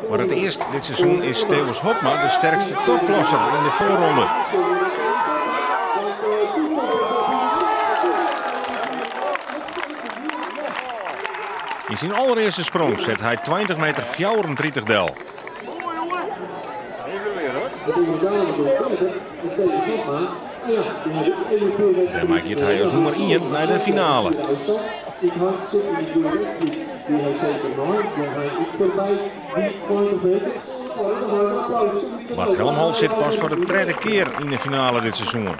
Foar it earst dit seizoen is Thewis Hobma de sterkste topklasser yn de foarronde. Yn syn allerearste sprong set hy 20 meter 34 del. Dêrmei giet hy as nûmer ien nei de finale. Bart Helmholt sit pas foar de tredde kear yn de finale dit seizoen.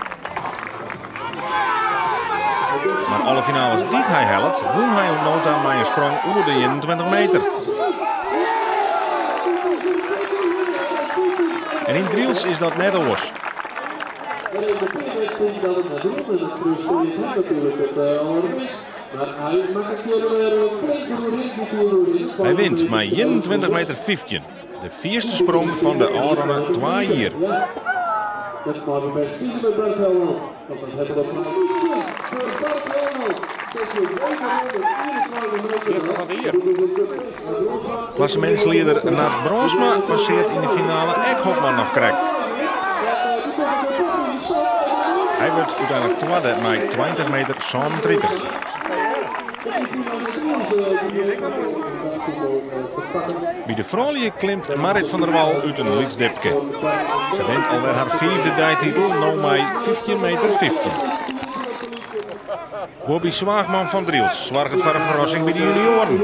Mar alle finales dy't hy hellet, wûn hy oant no ta mei in sprong oer de 21 meter. En yn Drylts is dat net oars. Hy wint mei 21 meter 15, de fierste sprong fan de ôfrûne twa jier. Klassemintslieder Nard Brandsma passeart yn de finale ek Hobma noch krekt. Hy wurdt úteinlik twadde mei 20 meter 37. By de froulju klimt Marrit van der Wal út in lyts dipke. Se wint alwer har fiifde deititel, no mei 15 meter 15. Bobby Zwaagman fan Drylts soarget foar in ferrassing by de junioaren.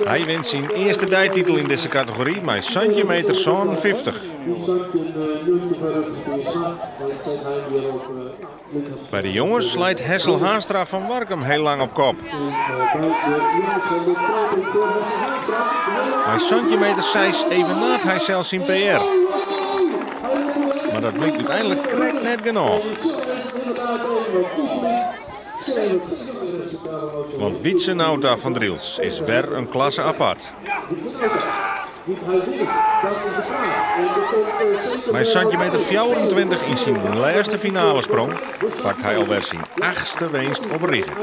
Hy wint syn earste deititel yn dizze kategory mei 17 meter 57. By de jonges leit Hessel Haanstra fan Warkum heel lang op kop. Mei 17 meter 6 evenaart hy sels syn PR. Mar dat blykt úteinlik krekt net genôch. Want Wietse Nauta fan Drylts is wer in klasse apart. Mei 17 meter 24 yn syn lêste finalesprong pakt hy alwer syn achtste winst op rige.